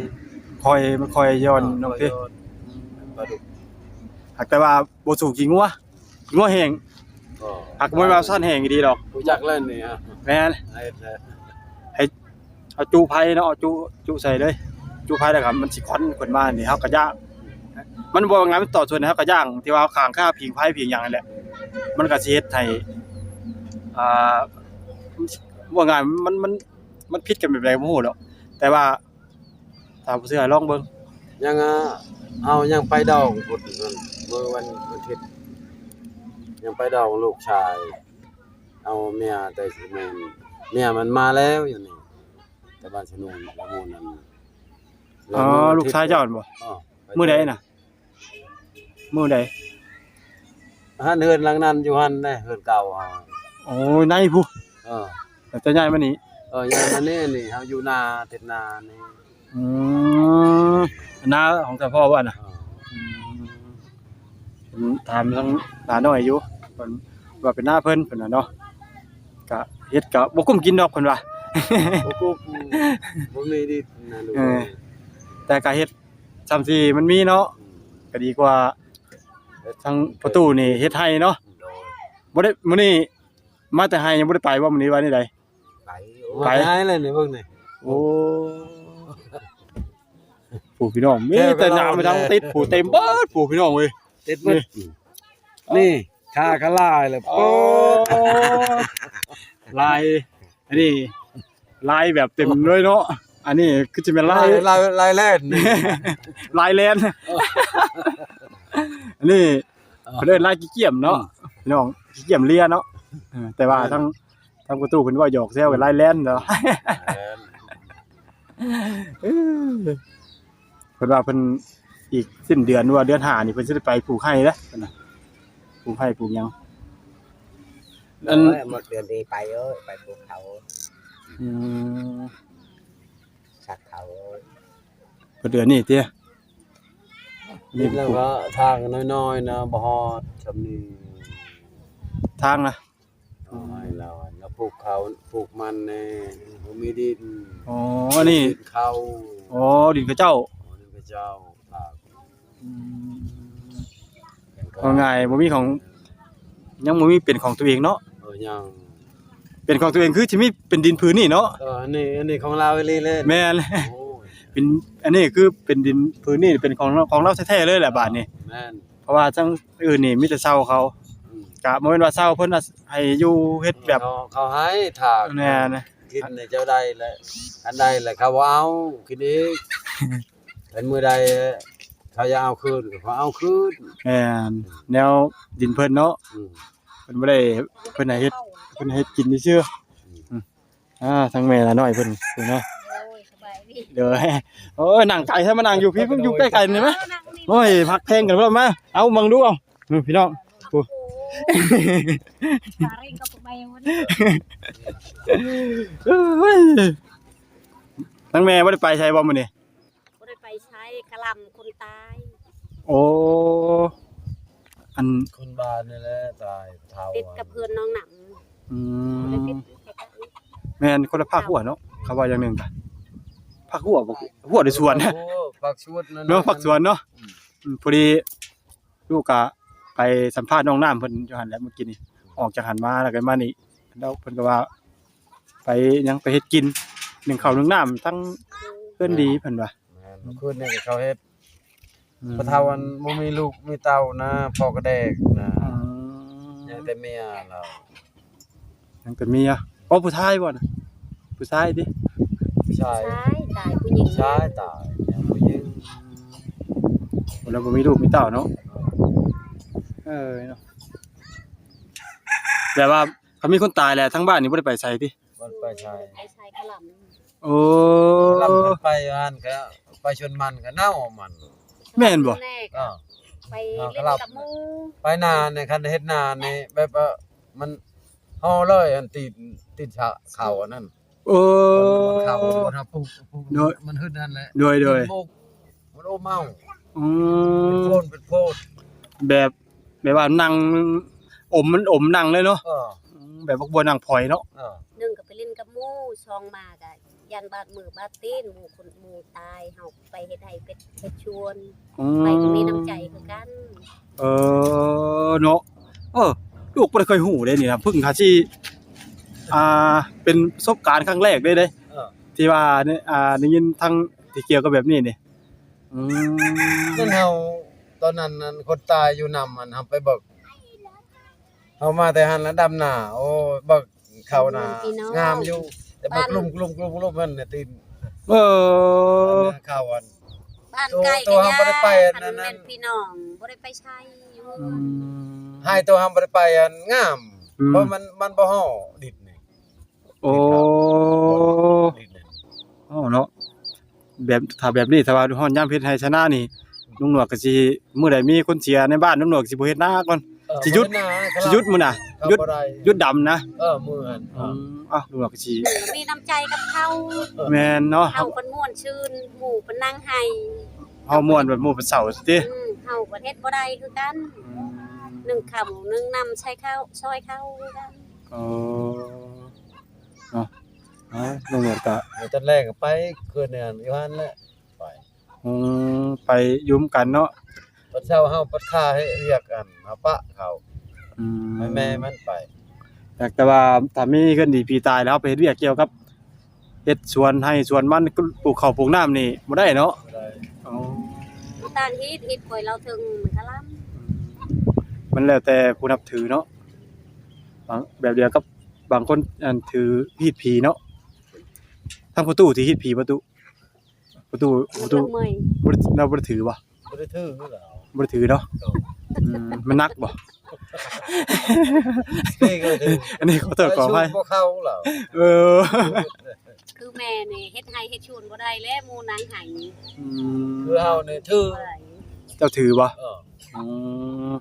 ຄ່ອຍ ມັນຄ່ອຍຍ້ອນ ເອີ ເນາະ ຄ່ອຍ ຕິ ຍ້ອນ ອືມ ປາດຸກ ຫາກແຕ່ວ່າບໍ່ສູ້ຂີ້ງົວ ຂີ້ງົວແຫ້ງ ກໍ ຫາກບໍ່ແມ່ນວ່າຊັ້ນແຫ້ງອີ່ຫຼີດອກ ຮູ້ຈັກແລ້ວນີ້ ແມ່ນ ໃຫ້ ໃຫ້ ເອົາຈຸໄຟເນາະ ເອົາຈຸ ຈຸໃສ່ເລີຍ ຈຸໄຟແລ້ວກໍມັນຊິຄວັນຂຶ້ນມານີ້ ເຮົາກໍຢ້ານ ມັນບໍ່ວ່າຫຍັງ ມັນຕອດສ່ວນໃດ ເຮົາກໍຢ້ານ ທີ່ວ່າເຮົາຂ້າງຄາຜິງໄຟຜິງຫຍັງຫັ້ນແຫຼະ ມັນກໍຊິເຮັດໃຫ້ ອ່າ ເວົ້າງ່າຍ ມັນ ມັນ ມັນຜິດກັນແບບໃດບໍ່ຮູ້ດອກ ແຕ່ວ່າຖ້າບໍ່ເຊື່ອລອງເບິ່ງ ຍັງ ອ່າ ເຮົາຍັງໄປດອງພຸ້ນ ມື້ວັນ ວັນອາທິດ ຍັງໄປດອງລູກຊາຍ ເອົາເມຍແຕ່ຊະໂນນ ເມຍມັນມາແລ້ວຢູ່ນີ້ ແຕ່ບ້ານຊະໂນນ ລະໂມນນັ້ນ ອໍ ລູກຊາຍເຈົ້າຫັ້ນບໍ່? ເອີ ມື້ໃດນະ? ມື້ໃດ? ຫັ້ນເຮືອນຫຼັງນັ້ນຢູ່ຫັ້ນເດ້ ເຮືອນເກົ່າເຮົາ ໂອ້ຍ ໃນພຸ້ນ ເອີ ແຕ່ຍ້າຍມານີ້ ເອີ ຍ້າຍມານີ້ ນີ້ ເຮົາຢູ່ນາ ຕິດນານີ້ ອືມ ນາຂອງເຈົ້າພໍ່ບໍ່ນະ? ເອີ ອືມ ເພິ່ນຖາມທາງຫຼານ້ອຍຢູ່ ເພິ່ນວ່າເປັນນາເພິ່ນ ເພິ່ນວ່າເນາະ ກະເຮັດກະບໍ່ກຸ້ມກິນດອກ ເພິ່ນວ່າ ບໍ່ກຸ້ມ ບໍ່ມີດິນນະລູກ ເອີ ແຕ່ກະເຮັດຊ່ຳທີ່ມັນມີເນາະ ອືມ ກະດີກວ່າ ທາງພໍ່ຕູ້ນີ້ເຮັດໄຮ່ເນາະ ໂດຍ ບໍ່ໄດ້ ມື້ນີ້ມາແຕ່ໄຮ່ ຍັງບໍ່ໄດ້ໄປບໍ່ມື້ນີ້ ວ່າແນວໃດ? ໄປ ໄປ ໄປໄຮ່ແລ້ວນີ້ ເບິ່ງນີ້ ໂອ້ ຜູ້ພີ່ນ້ອງ ມີແຕ່ໜາມາທັງຕິດ ຜູ້ເຕັມເບິດ ຜູ້ພີ່ນ້ອງເອີຍ ຕິດເບິດ ນີ້ ນີ້ ຂ້າກໍລາຍແລ້ວ ໂອ້ ລາຍ ອັນນີ້ລາຍແບບເຕັມເລີຍເນາະ ອັນນີ້ຄືຊິແມ່ນລາຍ ລາຍ ລາຍແລ່ນ ລາຍແລ່ນ ອັນນີ້ ເອີ ເພິ່ນເອີ້ນລາຍຂີ້ກ້ຽມເນາະ ອືມ ພີ່ນ້ອງ ຂີ້ກ້ຽມເລຍເນາະ ເອີ ແຕ່ວ່າ ແມ່ນ ທາງ ທາງປະຕູເພິ່ນເວົ້າຫຍອກແຊວກັນ ລາຍແລ່ນເນາະ ແມ່ນ ເອີ ເພິ່ນວ່າເພິ່ນອີກສິ້ນເດືອນ ຫຼືວ່າເດືອນຫ້ານີ້ ເພິ່ນຊິໄດ້ໄປປູກໄຮ່ເດ້ ເພິ່ນວ່າ ປູກໄຮ່ປູກຫຍັງ ອັນ ເອີ ໝົດເດືອນນີ້ໄປເອີຍ ໄປປູກເຂົ້າ ອືມ ສັກເຂົ້າ ເພິ່ນເດືອນນີ້ຕິ ນີ້ແລ້ວກໍທາງນ້ອຍໆນະ ບໍ່ຮອດຊ່ຳນີ້ ທາງນະ ເອົາໃຫ້ລາວ ລາວປູກເຂົ້າ ປູກມັນແດ່ ບໍ່ມີດິນ ອໍ ອັນນີ້ ເຂົ້າ ອໍ ດິນເຂົາເຈົ້າ ດິນເຂົາເຈົ້າ ອືມ ເວົ້າງ່າຍບໍ່ມີຂອງ ຍັງບໍ່ມີເປັນຂອງຕົວເອງເນາະ ເອີ ຍັງ ເປັນຂອງຕົວເອງຄືຊິມີເປັນດິນຜືນນີ້ເນາະ ເອີ ອັນນີ້ ອັນນີ້ຂອງລາວອີ່ຫຼີເລີຍ ແມ່ນ ໂອ້ຍ ເປັນ ອັນນີ້ຄືເປັນດິນຜືນນີ້ເປັນຂອງ ຂອງລາວແທ້ໆເລີຍແຫຼະບາດນີ້ ແມ່ນ ເພາະວ່າທາງອື່ນນີ້ມີແຕ່ເຊົ່າເຂົາ ອືມ ກະບໍ່ແມ່ນວ່າເຊົ່າເພິ່ນໃຫ້ຢູ່ເຮັດແບບ ເຂົາ ເຂົາໃຫ້ຖ້າ ແມ່ນ ກິນໃຫ້ເຈົ້າໄດ້ແຫຼະ ອັນໃດແຫຼະເຂົາບໍ່ເອົາກິນອີກ ເປັນມື້ໃດເຂົາຢາກເອົາຄືນ ເຂົາເອົາຄືນ ແມ່ນ ແນວດິນເພິ່ນເນາະ ອືມ ເພິ່ນບໍ່ໄດ້ ເພິ່ນໃຫ້ເຮັດ ເພິ່ນໃຫ້ເຮັດກິນຊື່ໆ ອືມ ອືມ ອ່າ ທາງແມ່ລະນ້ອຍເພິ່ນເນາະ ໂດຍ ສະບາຍດີ ໂດຍ ໂອ້ຍ ນັ່ງໄກແທ້ ມານັ່ງຢູ່ພີ້ ເພິ່ນຢູ່ໃກ້ໆນີ້ມະ ໂອ້ຍ ພັກແພງກັນເພິ່ນມາ ເອົາເບິ່ງດູ ເອົາ ນີ້ພີ່ນ້ອງ ໂອ້ ໂອ້ ທາງແມ່ບໍ່ໄດ້ໄປໃສບໍ່ມື້ນີ້? ບໍ່ໄດ້ໄປໃສ ກະລຳຄົນຕາຍ ໂອ້ ອັນ ຄົນບ້ານນີ້ແຫຼະຕາຍ ເຖົ້າ ຕິດກັບເຮືອນນ້ອງນ້ຳ ອືມ ແມ່ນ ຄົນລະພາກຫົວເນາະ ເຂົາວ່າຢ່າງໜຶ່ງກະ ພາກຫົວບໍ່ ຫົວໃນສວນ ພາກສວນເນາະ ພາກສວນເນາະ ອືມ ພໍດີ ລູກກະໄປສຳພາດນ້ອງນ້ຳເພິ່ນຢູ່ຫັ້ນແຫຼະມື້ກີ້ນີ້ ອອກຈາກຫັ້ນມາແລ້ວກະມານີ້ ແລ້ວເພິ່ນກະວ່າໄປຫຍັງ ໄປເຮັດກິນ ໜຶ້ງເຂົ້າໜຶ້ງນ້ຳ ທັງເຮືອນດີເພິ່ນວ່າ ແມ່ນ ຄືນນີ້ເຂົາເຮັດ ອືມ ພໍ່ເຖົ້າອັນບໍ່ມີລູກມີເຕົ້ານະ ພໍ່ກະແດກນະ ອືມ ຍັງແຕ່ເມຍລາວ ຍັງແຕ່ເມຍ ອໍ ຜູ້ຊາຍບໍ່ນະ ຜູ້ຊາຍຕິ ຜູ້ຊາຍ ຜູ້ຊາຍຕາຍ ຜູ້ຍິງ ຜູ້ຊາຍຕາຍ ຍັງຜູ້ຍິງ ແລ້ວບໍ່ມີລູກມີເຕົ້າເນາະ ເອີ ເນາະ ແບບວ່າຄັນມີຄົນຕາຍແລ້ວ ທາງບ້ານນີ້ບໍ່ໄດ້ໄປໃສຕິ ບໍ່ໄດ້ໄປໃສ ໄປໃສ ຄະລຳ ໂອ້ ຄະລຳ ໄປຫັ້ນກະໄປສວນມັນກະເນົ່າມັນ ແມ່ນບໍ່ ເອີ ໄປຫຼິ້ນກັບໝູ່ ໄປນານີ້ ຄັນເຮັດນານີ້ແບບວ່າ ມັນຫໍ່ເລີຍ ອັນຕີນ ຕີນເຂົ້າອັນນັ້ນ ເອີ ມັນເຂົ້າ ມັນຫາປູກ ປູກ ໂດຍ ມັນຫຶດຫັ້ນແຫຼະ ໂດຍ ໂດຍ ມັນໂອມເອົາ ອືມ ເປັນໂພນ ເປັນໂພນ ແບບ ແບບວ່ານັ່ງ ອົມ ມັນອົມນັ່ງເລີຍເນາະ ເອີ ອືມ ແບບບັກບົວນັ່ງຜອຍເນາະ ເອີ ໜຶ່ງກະໄປຫຼິ້ນກັບໝູ່ ສອງມາກະ ຢ້ານບາດມືບາດຕີນ ໝູ່ຄົນ ໝູ່ຕາຍ ເຮົາໄປເຮັດໄຮ່ເຮັດ ເຮັດສວນ ອືມ ໄປກະມີນ້ຳໃຈຄືກັນ ເອີ ເນາະ ເອີ ລູກບໍ່ໄດ້ເຄີຍຮູ້ເດ້ນີ້ນະ ເພິ່ງຫາຊິ ອ່າ ເປັນປະສົບການຄັ້ງແລກເດ້ ເອີ ທີ່ວ່າ ອ່າ ໄດ້ຍິນທາງທີ່ກ່ຽວກັບແບບນີ້ນີ້ ອືມ ແມ່ນເຮົາ ຕອນນັ້ນ ອັນ ຄົນຕາຍຢູ່ນຳ ອັນ ເຮົາໄປເບິ່ງ ເຮົາມາແຕ່ຫັ້ນລະດຳນາ ໂອ້ຍ ເບິ່ງເຂົ້ານາ ງາມຢູ່ ແຕ່ມັນກະລຸມໆໆໆ ຫັ້ນນະຕີນ ເອີ ເຂົ້າອັນ ບ້ານໄກກະຢ່າ ຄັນແມ່ນພີ່ນ້ອງບໍ່ໄດ້ໄປໃສ ອືມ ໃຫ້ໂຕເຮົາບໍ່ໄດ້ໄປ ອັນ ງາມ ອືມ ເພາະມັນ ມັນບໍ່ຫໍ່ດິນນີ້ ໂອ້ ດິນເນາະ ແບບ ຖ້າແບບນີ້ ຖ້າວ່າຮອດຍາມເຮັດໄຮ່ໄຖນານີ້ ລຸງໜວດກະຊິ ມື້ໃດມີຄົນເສຍໃນບ້ານ ລຸງໜວດກະຊິບໍ່ເຮັດນາກ່ອນ ເອີ ຊິຢຸດ ບໍ່ເຮັດນາ ຊິຢຸດມື້ນະ ຢຸດ ຢຸດດຳນະ ເອີ ມື້ຫັ້ນ ອືມ ອ້າວ ລຸງໜວດກະຊິ ມີນ້ຳໃຈກັບເຂົາ ແມ່ນເນາະ ເຮົາມັນມ່ວນຊື່ນ ໝູ່ເພິ່ນນັ່ງໄຫ້ ເຮົາມ່ວນແບບໝູ່ເພິ່ນເສົ້າຕິ ອືມ ເຮົາກະເຮັດບໍ່ໄດ້ຄືກັນ ອືມ ໜຶ້ງເຂົ້າ ໜຶ້ງນ້ຳ ໃສ່ເຂົ້າ ຊ່ອຍເຂົາຄືກັນ ອໍ ເນາະ ເອີ ລຸງໜວດກະ ຕອນແລກກະໄປຄືນນັ້ນຢູ່ຫັ້ນແຫຼະ ໄປ ອືມ ໄປຢູ່ນຳກັນເນາະ ຕອນເຊົ້າເຮົາປັດຄາເຮັດວຽກ ອັນ ເຮົາປະເຂົາ ອືມ ໃຫ້ແມ່ມັນໄປ ແຕ່ວ່າຖ້າມີເຮືອນດີຜີຕາຍແລ້ວ ເຮົາໄປເຮັດວຽກກ່ຽວກັບ ເຮັດສວນໄຮ່ສວນມັນ ປູກເຂົ້າປູກນ້ຳນີ້ບໍ່ໄດ້ເນາະ ບໍ່ໄດ້ ອໍ ຕ່າງຮີດ ຮີດຂ້ອຍລາວເທິງມັນກະລຳ ມັນແລ້ວແຕ່ຜູ້ນັບຖືເນາະ ບາງ ແບບດຽວກັບບາງຄົນ ອັນ ຖືຮີດຜີເນາະ ທາງພໍ່ຕູ້ຖືຮີດຜີບໍ່ຕູ້ ພໍ່ຕູ້ ພໍ່ຕູ້ ບໍ່ໄດ້ ລາວບໍ່ໄດ້ຖືບໍ່? ບໍ່ໄດ້ຖືແລ້ວ ບໍ່ໄດ້ຖືເນາະ ໂດຍ ອືມ ມັນໜັກບໍ່? ນີ້ກະຖື ອັນນີ້ຂໍໂທດຂໍອະໄພ ບໍ່ເຂົ້າແລ້ວ ເອີ ຄືແມ່ນີ້ເຮັດໄຮ່ເຮັດສວນບໍ່ໄດ້ແລ້ວ ໝູ່ນັ່ງໄຫ້ ອືມ ຄືເຮົານີ້ຖື ເຈົ້າຖືບໍ່? ເອີ ອືມ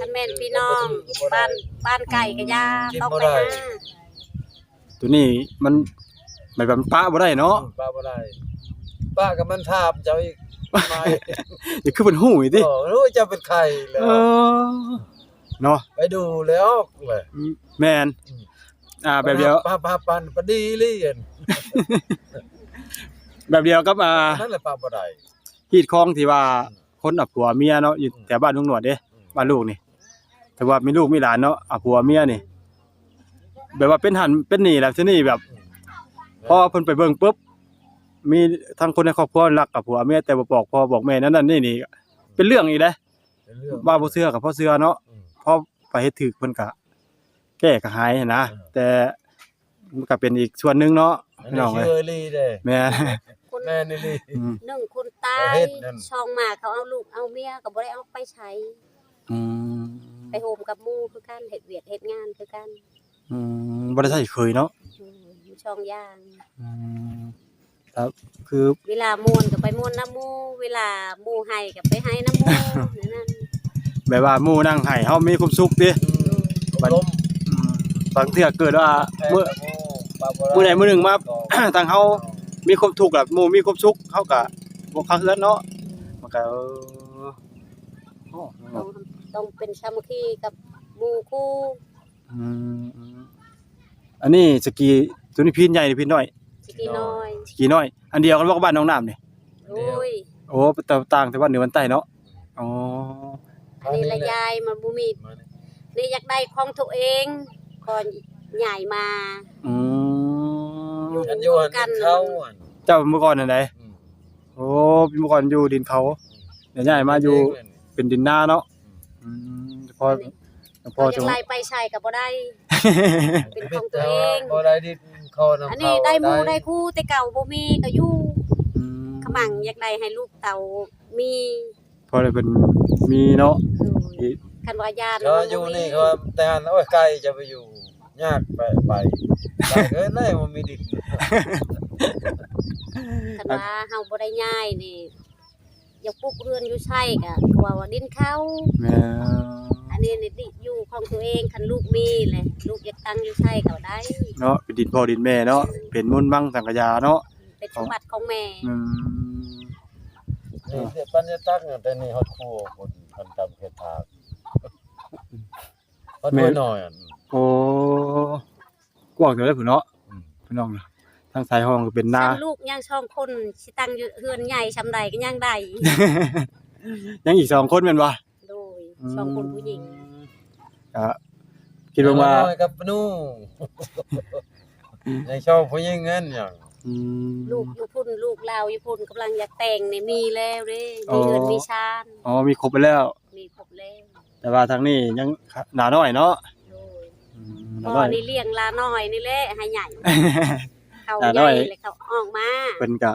ຄັນແມ່ນພີ່ນ້ອງບ້ານ ບ້ານໄກກະຢ່າ ອືມ ຕ້ອງໄປຫາ ໂຕນີ້ມັນ ແບບວ່າມັນປະບໍ່ໄດ້ເນາະ ອືມ ປະບໍ່ໄດ້ ປະກະມັນຖາມເຈົ້າອີກ ຢ່າຄືເພິ່ນຮູ້ອີກຕິ ເອີ ຮູ້ເຈົ້າເປັນໃຜແລ້ວ ເອີ ເນາະ ໄປດູແລ້ວອອກແຫຼະ ອືມ ແມ່ນ ອືມ ອ່າ ແບບດຽວ ປະ ປະ ປະ ປະດີລີ້ ອັນ ແບບດຽວກັບ ອ່າ ນັ້ນແຫຼະ ປະບໍ່ໄດ້ ຮີດຄອງທີ່ວ່າ ອືມ ຄົນເອົາຜົວເມຍເນາະ ຢູ່ ອືມ ແຖວບ້ານລຸງໜວດເດ້ ອືມ ບ້ານລູກນີ້ ແຕ່ວ່າມີລູກມີຫຼານເນາະ ເອົາຜົວເມຍນີ້ ແບບວ່າເປັນຫັ້ນເປັນນີ້ແຫຼະ ທີນີ້ແບບ ອືມ ພໍເພິ່ນໄປເບິ່ງປຶບ ມີທັງຄົນໃນຄອບຄົວລັກເອົາຜົວເມຍ ແຕ່ບໍ່ບອກພໍ່ບອກແມ່ ນັ້ນນີ້ ນີ້ ເປັນເລື່ອງອີກເດ້. ເປັນເລື່ອງ ວ່າບໍ່ເຊື່ອກໍພໍເຊື່ອເນາະ ອືມ ພໍໄປເຮັດຖືກເພິ່ນກະແກ້ກະຫາຍຫັ້ນນະ ເອີ ແຕ່ມັນກະເປັນອີກສ່ວນໜຶ່ງເນາະ ພີ່ນ້ອງເອີຍ ອັນນີ້ເຊື່ອອີ່ຫຼີເດ້ ແມ່ນ ຄົນ ແມ່ນອີ່ຫຼີ ອືມ ໜຶ່ງຄົນຕາຍ ເຮັດນັ້ນ ສອງມາເຂົາເອົາລູກເອົາເມຍກໍບໍ່ໄດ້ອອກໄປໃສ ອືມ ໄປໂຮມກັບໝູ່ຄືກັນ ເຮັດວຽກເຮັດງານຄືກັນ ອືມ ບໍ່ໄດ້ໃຊ້ເຄີຍເນາະ ອືມ ມີສອງຢ່າງ ອືມ ແລ້ວຄື ເວລາມ່ວນກໍໄປມ່ວນນຳໝູ່ ເວລາໝູ່ໄຫ້ກໍໄປໄຫ້ນຳໝູ່ ແນວນັ້ນ ແບບວ່າໝູ່ນັ່ງໄຫ້ເຮົາມີຄວາມສຸກຕິ ອືມ ບັດ ອືມ ບາງເທື່ອເກີດວ່າມື້ ມື້ໃດມື້ໜຶ່ງມາ ທາງເຮົາມີຄວາມທຸກ ແລ້ວໝູ່ມີຄວາມສຸກ ເຮົາກໍບໍ່ຄັກເຮືອນເນາະ ມັນກໍ ເອີ ໂອ້ ຕ້ອງ ຕ້ອງເປັນສາມັກຄີກັບໝູ່ຄູ່ ອືມ ອັນນີ້ສະກີ ໂຕນີ້ພີນໃຫຍ່ ພີນນ້ອຍ ສະກີນ້ອຍ ສະກີນ້ອຍ ອັນດຽວກັນບໍ່ກັບບ້ານໜອງນ້ຳນີ້? ໂດຍ ໂອ້ ແຕ່ຕ່າງແຕ່ວັນເໜືອວັນໃຕ້ເນາະ ອໍ ອັນນີ້ລະຍ້າຍມາບໍ່ມີ ນີ້ຢາກໄດ້ຂອງໂຕເອງ ກໍຍ້າຍມາ ອືມ ຢູ່ຮ່ວມກັນ ເຈົ້າເມື່ອກ່ອນຫັ້ນໃດ ອືມ ໂອ້ ເມື່ອກ່ອນຢູ່ດິນເຂົາ ອືມ ແລ້ວຍ້າຍມາຢູ່ ເປັນດິນນາເນາະ ອືມ ອືມ ພໍ ພໍ ຢາກໄລ່ໄປໃສກໍບໍ່ໄດ້ ເປັນຂອງໂຕເອງ ບໍ່ໄດ້ດິນຂໍນຳເຂົາ ອັນນີ້ໄດ້ໝູ່ໄດ້ຄູ່ ແຕ່ເກົ່າບໍ່ມີກໍຢູ່ ອືມ ຂະມັງຢາກໄດ້ໃຫ້ລູກເຕົ້າມີ ພໍໄດ້ເພິ່ນມີເນາະ ໂດຍ ຄັນວ່າຢ້ານ ກໍຢູ່ນີ້ກໍແຕ່ຫັ້ນ ໂອ້ຍ ໄກຈະໄປຢູ່ ຍາກໄປ ໄປ ໄກເກີນເລີຍ ບໍ່ມີດິນ ຄັນວ່າເຮົາບໍ່ໄດ້ຍ້າຍນີ້ ຢາກປຸກເຮືອນຢູ່ໃສກໍເວົ້າວ່າດິນເຂົາ ແມ່ນ ອັນນີ້ນີ້ດິ ຢູ່ຂອງໂຕເອງ ຄັນລູກມີແຫຼະ ລູກຢາກຕັ້ງຢູ່ໃສກໍໄດ້ເນາະ ເປັນດິນພໍ່ດິນແມ່ເນາະ ເປັນມູນມັງສັງກະຢາເນາະ ເປັນສົມບັດຂອງແມ່ ອືມ ນີ້ ເປັນບັນຍາຕັກ ແຕ່ນີ້ຮອດຄົວຄົນ ຄັນຕຳເຂດທາງ ຮອດ ແມ່ນ ນ້ອຍ ໂອ້ ກວ້າງເຕີບເດ້ພຸ້ນເນາະ ອືມ ພີ່ນ້ອງ ທາງສາຍຫ້ອງກໍເປັນນາ ຄັນລູກຍັງສອງຄົນ ຊິຕັ້ງຢູ່ເຮືອນໃຫຍ່ສ່ຳໃດກໍຍັງໄດ້ ຍັງອີກສອງຄົນແມ່ນບໍ່? ໂດຍ ອືມ ສອງຄົນຜູ້ຍິງ ກະຄິດເບິ່ງວ່າ ນ້ອຍກັບໜູ ໃນຊ່ອງຜູ້ຍິງນັ້ນຫຍັງ ອືມ ລູກຢູ່ພຸ້ນ ລູກລາວຢູ່ພຸ້ນ ກຳລັງຢາກແຕ່ງນີ້ ມີແລ້ວເດ້ ມີເຮືອນ ອໍ ມີຊານ ອໍ ມີຄົບໄປແລ້ວ ມີຄົບແລ້ວ ແຕ່ວ່າທາງນີ້ຍັງຫຼານ້ອຍເນາະ ໂດຍ ອືມ ຫຼານ້ອຍ ພໍ່ນີ້ລ້ຽງຫຼານ້ອຍນີ້ແຫຼະໃຫ້ໃຫຍ່ ເຂົາໃຫຍ່ແລ້ວເຂົາອອກມາ ເພິ່ນກະ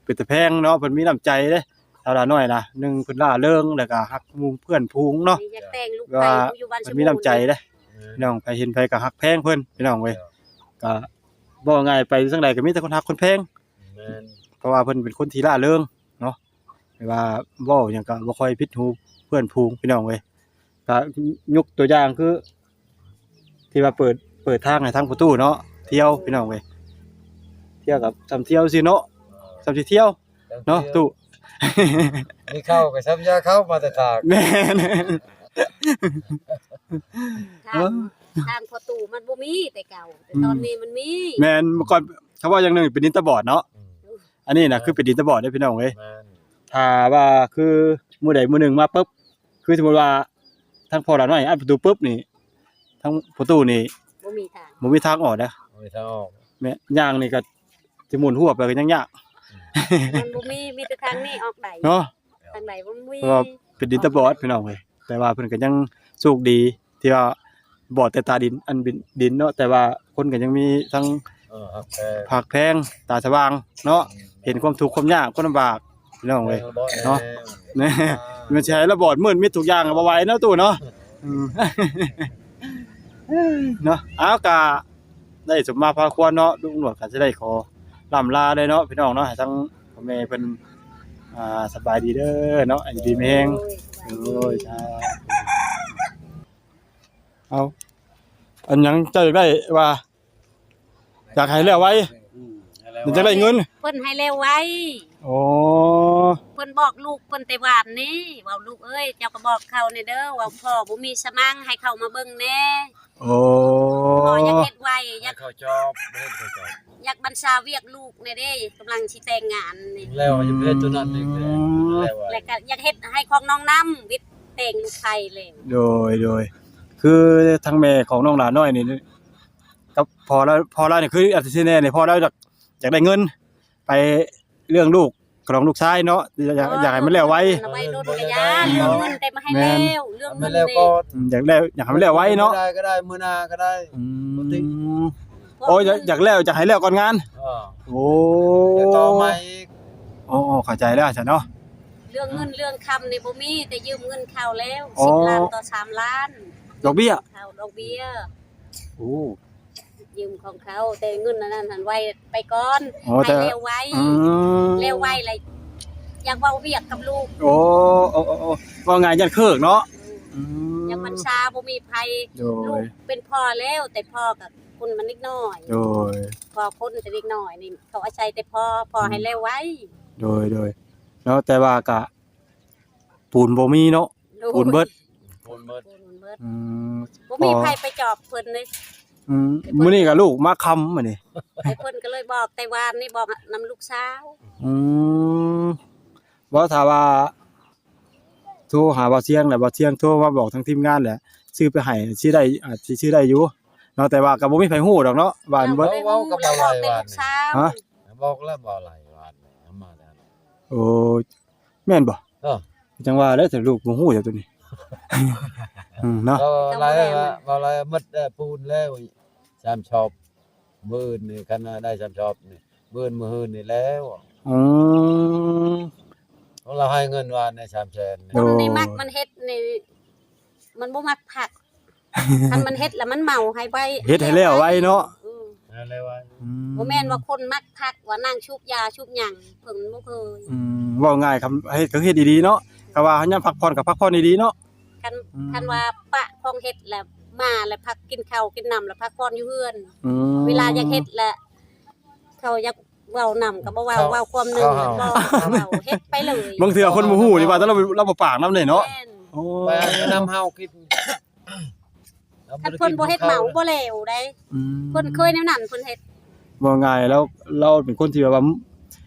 ເປັນຕາແພງເນາະ ເພິ່ນມີນ້ຳໃຈເດ້ ສາວຫຼານ້ອຍນະ ໜຶ່ງເພິ່ນລ່າເລີງ ແລ້ວກະຮັກໝູ່ເພື່ອນຝູງເນາະ ຢາກແຕ່ງລູກໄປຢູ່ບ້ານ ເພິ່ນມີນ້ຳໃຈເດ້ ແມ່ນ ພີ່ນ້ອງ ໃຜເຫັນໃຜກະຮັກແພງເພິ່ນ ພີ່ນ້ອງເອີຍ ກະເວົ້າງ່າຍ ໄປທາງໃດກະມີແຕ່ຄົນຮັກຄົນແພງ ແມ່ນ ເພາະວ່າເພິ່ນເປັນຄົນທີ່ລ່າເລີງເນາະ ແຕ່ວ່າເວົ້າຫຍັງກໍບໍ່ຄ່ອຍຜິດຫູເພື່ອນຝູງ ພີ່ນ້ອງເອີຍ ກໍຍົກຕົວຢ່າງຄື ທີ່ວ່າເປີດ ເປີດທາງໃຫ້ທາງພໍ່ຕູ້ເນາະ ທ່ຽວ ພີ່ນ້ອງເອີຍ ທ່ຽວກັບຊ່ຳທ່ຽວຊື່ເນາະ ຊ່ຳຊິທ່ຽວເນາະ ຕູ້ ມີເຂົ້າກໍຊ່ຳຢາເຂົ້າມາແຕ່ທາງ ແມ່ນ ທາງ ເອີ ທາງພໍ່ຕູ້ມັນບໍ່ມີແຕ່ເກົ່າ ແຕ່ ອືມ ຕອນນີ້ມັນມີ ແມ່ນ ເມື່ອກ່ອນ ເຂົາເວົ້າຢ່າງໜຶ່ງເປັນດິນຕາບອດເນາະ ອືມ ອັນນີ້ນະ ເອີ ຄືເປັນດິນຕາບອດເດ້ພີ່ນ້ອງເອີຍ ແມ່ນ ຖ້າວ່າຄືມື້ໃດມື້ໜຶ່ງມາປຶບ ຄືສົມມຸດວ່າທາງພໍ່ຫຼານ້ອຍອັດປະຕູປຶບນີ້ ທາງປະຕູນີ້ບໍ່ມີທາງ ບໍ່ມີທາງອອກເດ້ ບໍ່ມີທາງອອກ ແມ່ນ ຍ່າງນີ້ກໍຊິໝູນຫົວໄປກໍຍັງຍາກ ອືມ ມັນບໍ່ມີ ມີແຕ່ທາງນີ້ອອກໄດ້ເນາະ ທາງໃດບໍ່ມີ ເພາະວ່າເປັນດິນຕາບອດພີ່ນ້ອງເອີຍ ແຕ່ວ່າເພິ່ນກໍຍັງໂຊກດີ ທີ່ວ່າບອດແຕ່ຕາດິນ ອັນເປັນດິນເນາະ ແຕ່ວ່າຄົນກໍຍັງມີທັງ ເອີ ຮັກແພງ ຮັກແພງ ຕາສະຫວ່າງເນາະ ອືມ ເຫັນຄວາມທຸກຄວາມຍາກຄວາມລຳບາກພີ່ນ້ອງເອີຍ ເອີ ເນາະ ແມ່ນ ມັນຊິໃຫ້ລະບອດມືດມິດທຸກຢ່າງກໍບໍ່ໄຫວເນາະ ຕູ້ເນາະ ອືມ ເນາະ ເອົາ ກະໄດ້ສົມມາພາຄວນເນາະ ລຸງໜວດກໍຊິໄດ້ຂໍລ່ຳລາເລີຍເນາະ ພີ່ນ້ອງເນາະ ໃຫ້ທາງພໍ່ແມ່ເພິ່ນ ອ່າ ສະບາຍດີເດີເນາະ ຢູ່ດີມີແຮງ ໂດຍ ໂດຍ ສາທຸ ເອົາ ອັນຫຍັງເຈົ້າຢາກໄດ້ວ່າ ຢາກໃຫ້ແລ້ວໄວ ອືມ ຢາກໄດ້ເງິນ ເພິ່ນໃຫ້ແລ້ວໄວ ໂອ້ ເພິ່ນບອກລູກເພິ່ນແຕ່ວານນີ້ ເວົ້າ ລູກເອີຍ ເຈົ້າກໍບອກເຂົາແດ່ເດີ ວ່າພໍ່ບໍ່ມີສະໝັງ ໃຫ້ເຂົາມາເບິ່ງແດ່ ໂອ້ ພໍ່ຢາກເຮັດໄວ ຢາກ ໃຫ້ເຂົາຈອບ ບໍ່ເຫັນເຂົາຈອບ ຢາກບັນຊາວຽກລູກແດ່ເດ້ ກຳລັງຊິແຕ່ງງານນີ້ ແລ້ວຢາກເຮັດໂຕນັ້ນອີກແຫຼະ ອືມ ແລ້ວ ແລ້ວກໍຢາກເຮັດໃຫ້ຂອງນ້ອງນຳ ວິດແຕ່ງລູກໄພແລ້ວ ໂດຍ ໂດຍ ຄືທາງແມ່ຂອງນ້ອງຫຼ້ານ້ອຍນີ້ ກັບພໍ່ລາວ ພໍ່ລາວນີ້ຄືອາທິດແນ່ນີ້ ພໍ່ລາວຢາກ ຢາກໄດ້ເງິນໄປເລື່ອງລູກ ຂອງລູກຊາຍເນາະ ຢາກ ຢາກໃຫ້ມັນແລ້ວໄວ ເອົາໄວ້ໂດນກະຢ້ານ ເລື່ອງເງິນໄດ້ມາໃຫ້ແລ້ວ ເລື່ອງເງິນນີ້ ອືມ ຢາກແລ້ວ ຢາກໃຫ້ມັນແລ້ວໄວເນາະ ໄດ້ກໍໄດ້ ມື້ໜ້າກໍໄດ້ ອືມ ໂອ້ຍ ຢາກ ຢາກແລ້ວ ຢາກໃຫ້ແລ້ວກ່ອນງານ ເອີ ໂອ້ ແລ້ວຕໍ່ໃໝ່ອີກ ໂອ້ ເຂົ້າໃຈແລ້ວຊັ້ນເນາະ ເລື່ອງເງິນເລື່ອງຄຳນີ້ບໍ່ມີ ແຕ່ຢືມເງິນເຂົາແລ້ວ ສິບລ້ານຕໍ່ສາມລ້ານ ດອກເບ້ຍ ເຂົາດອກເບ້ຍ ໂອ້ ຢືມຂອງເຂົາ ແຕ່ເງິນອັນນັ້ນຫັ້ນໄວ້ໄປກ່ອນ ໃຫ້ແລ້ວໄວ ອືມ ແລ້ວໄວແລ້ວຢາກເວົ້າວຽກກັບລູກ ໂອ້ ໂອ້ ໂອ້ ເວົ້າງ່າຍຢ້ານເຄີກເນາະ ອືມ ອືມ ຍັງພັນສາບໍ່ມີໃຜ ໂດຍ ລູກເປັນພໍ່ແລ້ວ ແຕ່ພໍ່ກໍຄົນມັນເດັກນ້ອຍ ໂດຍ ພໍ່ຄົນແຕ່ເດັກນ້ອຍນີ້ ເຂົາອາໄສແຕ່ພໍ່ ພໍ່ໃຫ້ແລ້ວໄວ ໂດຍ ໂດຍ ເນາະ ແຕ່ວ່າກະ ປູນບໍ່ມີເນາະ ໂດຍ ປູນເບິດ ປູນເບິດ ປູນເບິດ ອືມ ບໍ່ມີໃຜໄປຈອບເພິ່ນເລີຍ ອືມ ມື້ນີ້ກໍລູກມາຄ່ຳມື້ນີ້ ແຕ່ເພິ່ນກໍເລີຍບອກແຕ່ວານນີ້ ບອກນຳລູກສາວ ອືມ ບໍ່ ຖ້າວ່າໂທຫາບ່າວຊຽງ ແລ້ວບ່າວຊຽງໂທມາບອກທາງທີມງານ ແລ້ວຊື້ໄປໃຫ້ ຊິໄດ້ ອາດຊິຊື້ໄດ້ຢູ່ເນາະ ແຕ່ວ່າກໍບໍ່ມີໃຜຮູ້ດອກເນາະ ວ່າມັນເບິດ ເວົ້າກັບບ່າວໄຫຼວານນີ້ ຮະ ບອກແລ້ວບ່າວໄຫຼວານນີ້ ເອົາມາແລ້ວ ໂອ້ ແມ່ນບໍ່? ເອີ ຈັ່ງວ່າແຫຼະ ແຕ່ລູກບໍ່ຮູ້ຈັກໂຕນີ້ ອືມ ເນາະ ເອີ ເວົ້າຫຼາຍ ເວົ້າຫຼາຍໝົດແລ້ວ ປູນແລ້ວ ສາມຊອບ ມື້ອື່ນນີ້ ຄັນວ່າໄດ້ສາມຊອບນີ້ ມື້ອື່ນ ມື້ຮືນນີ້ແລ້ວ ອືມ ຂອງລາວໃຫ້ເງິນວານໃນສາມແສນນີ້ ໂດຍ ຄົນນີ້ມັກມັນເຮັດນີ້ ມັນບໍ່ມັກພັກ ຄັນມັນເຮັດແລ້ວມັນເໝົາໃຫ້ໄວ ເຮັດໃຫ້ແລ້ວໄວເນາະ ອືມ ໃຫ້ແລ້ວໄວ ອືມ ບໍ່ແມ່ນວ່າຄົນມັກພັກ ວ່ານັ່ງສູບຢາສູບຫຍັງ ເພິ່ນບໍ່ເຄີຍ ອືມ ເວົ້າງ່າຍ ຄັນເຮັດກໍເຮັດດີໆເນາະ ຄັນວ່າຍາມພັກຜ່ອນກໍພັກຜ່ອນດີໆເນາະ ຄັນ ອືມ ຄັນວ່າປະຂອງເຮັດແລ້ວ ມາແລ້ວພັກກິນເຂົ້າກິນນ້ຳ ແລ້ວພັກຜ່ອນຢູ່ເຮືອນ ອືມ ເວລາຢາກເຮັດແລ້ວ ເຂົາຢາກເວົ້ານຳກໍບໍ່ເວົ້າ ເວົ້າຄວາມໜຶ່ງ ເວົ້າ ເວົ້າ ເຮັດໄປເລີຍ ບາງເທື່ອຄົນບໍ່ຮູ້ນີ້ວ່າ ແຕ່ລາວ ລາວບໍ່ປາກນຳເດ້ເນາະ ແມ່ນ ໂອ້ ໄປນຳເຮົາກິນ ຄັນເພິ່ນບໍ່ເຮັດເໝົາບໍ່ແລ້ວໃດ ອືມ ເພິ່ນເຄີຍແນວນັ້ນເພິ່ນເຮັດ ເວົ້າງ່າຍແລ້ວ ລາວເປັນຄົນທີ່ແບບວ່າ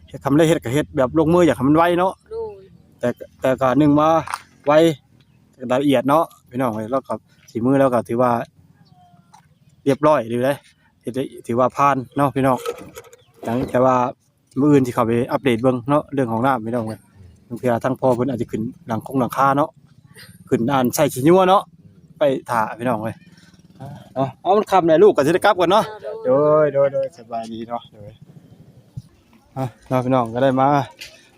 ເຮັດ ທຳໄດ້ເຮັດກໍເຮັດແບບລົງມື ຢາກໃຫ້ມັນໄວເນາະ ໂດຍ ແຕ່ ແຕ່ກໍໜຶ່ງມາໄວ ລະອຽດເນາະ ພີ່ນ້ອງເອີຍ ລາວກໍສີມືລາວກໍຖືວ່າລຽບຮ້ອຍຢູ່ເດ້ ເຮັດໄດ້ຖືວ່າຜ່ານເນາະ ພີ່ນ້ອງ ແຕ່ວ່າ ມື້ອື່ນຊິເຂົ້າໄປອັບເດດເບິ່ງເນາະ ເລື່ອງຫ້ອງນ້ຳ ພີ່ນ້ອງເອີຍ ບາງເທື່ອທາງພໍ່ເພິ່ນອາດຈະຂຶ້ນຫຼັງຄົງຫຼັງຄາເນາະ ຂຶ້ນອັນໃສ່ຂີ້ຍົວເນາະ ໄປຖ້າ ພີ່ນ້ອງເອີຍ ເນາະ ເອົາ ມັນຄ່ຳແລ້ວ ລູກກໍຊິໄດ້ກັບກ່ອນເນາະ ໂດຍ ໂດຍ ໂດຍ ໂດຍ ສະບາຍດີເນາະ ໂດຍ ອ່ະ ເນາະ ພີ່ນ້ອງ ກໍໄດ້ມາ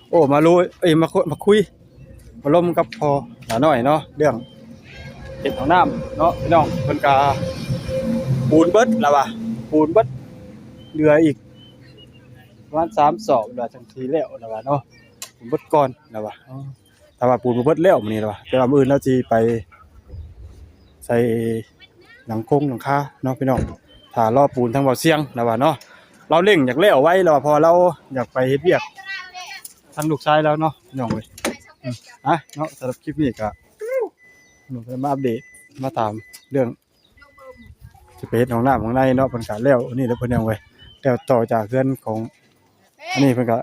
ໂອ້ ມາລຸຍ ເອີຍ ມາຄຸ ມາຄຸຍ ມາລົມກັບພໍ່ຫຼ້ານ້ອຍເນາະ ເລື່ອງເຮັດຫ້ອງນ້ຳເນາະ ພີ່ນ້ອງ ເພິ່ນກະປູນເບິດລະວ່າ ປູນເບິດ ເຫຼືອອີກ ປະມານສາມສອບລະ ຈັ່ງຊິແລ້ວລະວ່າເນາະ ເບິດກ່ອນລະວ່າ ຖ້າວ່າປູນບໍ່ເບິດແລ້ວມື້ນີ້ລະວ່າ ແຕ່ວ່າມື້ອື່ນລາວຊິໄປໃສ່ຫຼັງຄົງຫຼັງຄາເນາະ ພີ່ນ້ອງ ຖ້າລໍປູນທາງເບົາຊຽງລະວ່າເນາະ ລາວເລັ່ງຢາກແລ້ວໄວລະວ່າ ເພາະວ່າລາວຢາກໄປເຮັດວຽກທາງລູກຊາຍລາວເນາະ ພີ່ນ້ອງເອີຍ ອືມ ອ່ະ ເນາະ ສຳລັບຄລິບນີ້ກະ ມາອັບເດດ ມາຖາມເລື່ອງ ຊິໄປເຮັດຫ້ອງນ້ຳຂ້າງໃນເນາະ ເພິ່ນກະແລ້ວອັນນີ້ແລ້ວ ພີ່ນ້ອງເອີຍ ແລ້ວຕໍ່ຈາກເຮືອນຂອງ ອັນນີ້ເພິ່ນກະ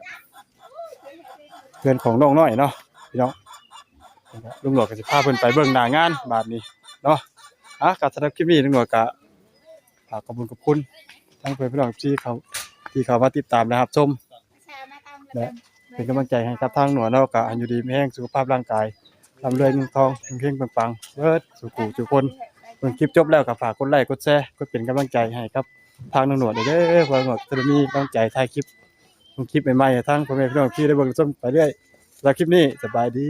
ເຮືອນຂອງນ້ອງນ້ອຍເນາະ ພີ່ນ້ອງ ເພິ່ນກະ ລຸງຫຼວງກະຊິພາເພິ່ນໄປເບິ່ງໜ້າງານບາດນີ້ເນາະ ອ່ະ ກະສຳລັບຄລິບນີ້ ລຸງຫຼວງກະ ຝາກຂອບຄຸນ ຂອບຄຸນທາງເພື່ອນພີ່ນ້ອງທີ່ເຂົ້າ ທີ່ເຂົ້າມາຕິດຕາມ ແລະ ຮັບຊົມ ແລະ ເປັນກຳລັງໃຈໃຫ້ກັບທາງໜວດເນາະ ກະໃຫ້ຢູ່ດີມີແຮງ ສຸຂະພາບຮ່າງກາຍ ລ່ຳລວຍເງິນທອງ ເຮັງໆ ປັງໆ ເບິດສູ່ຜູ້ສູ່ຄົນ ເບິ່ງຄລິບຈົບແລ້ວກໍຝາກກົດໄລ້ ກົດແຊ ກົດເປັນກຳລັງໃຈໃຫ້ກັບທາງນ້ອງໜວດເດີ ເພາະວ່າໜວດຈະໄດ້ມີກຳລັງໃຈຖ່າຍຄລິບ ລົງຄລິບໃໝ່ໆ ໃຫ້ທາງພໍ່ແມ່ພີ່ນ້ອງທີ່ໄດ້ເບິ່ງຊົມໄປເລື້ອຍ ສຳລັບຄລິບນີ້ ສະບາຍດີ.